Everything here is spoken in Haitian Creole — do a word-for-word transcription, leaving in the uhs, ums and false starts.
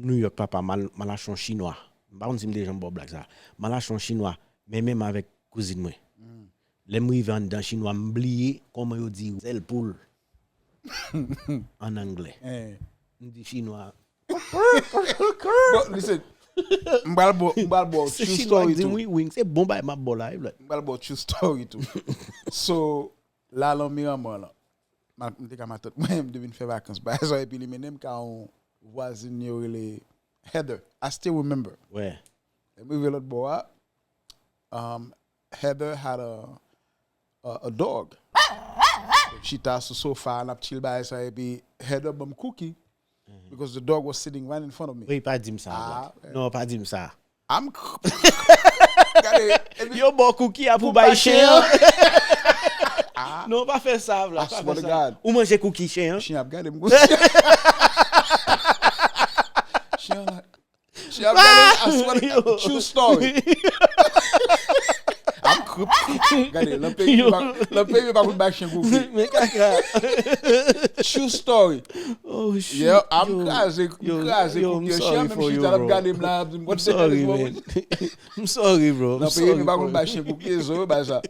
New York, papa, m al, m al achte yon chinwa. M pa konn si m te janm ba w blag sa. M al achte yon chinwa, men menm avèk kouzin mwen. Lè m rive anndan chinwa, m bliye kòman yo di zèl poul an anglè. M di chinwa, Bon, listen, m pral bo, m pral bo se true chinwa story ki di m tou. Wi, wi, se bon bay m ap ba w la, wi, blood. M pral bo true story tou. So, la lan Miramar lan. Ma- M te ka matant mwen, m te vin fè vakans. Ba sa epi li mennen m ka yon vwazin yo rele Heather. I still remember. Wè. Lè m rive lòt bò a, um, Heather had a, a, a dog. Chita sou sofa, n ap chill bagay sa, epi Heather ban m cookie. Because the dog was sitting right in front of me. Wi, pa di m sa. Ah, Blood. Non, pa di m sa. I'm Gade, epi Yo ba w cookie a pou Pou bay bay chen chen an. an. Non, pa fè sa, Blood. I Pa swear fè to sa. God. Ou manje cookie chen an? Chen ap gade m konsa. Chen an la. Chen ap gade, I swear to God. True story. I'm cr- Gade, lan peyi Yo. pa- lan peyi pa konn bay chen cookie. Men kaka. True story. Oh shit. Yeah, I'm Yo. Kraze, Yo, kraze yo, cookie. I'm Chen sorry an menm for you, chita l ap bro. Gade m la, ap di m I'm what the sorry, hell is wrong man. with you? I'm sorry, bro. I'm Nan peyi sorry, yo pa konn bro. Bay chen cookie, so yo bay sa.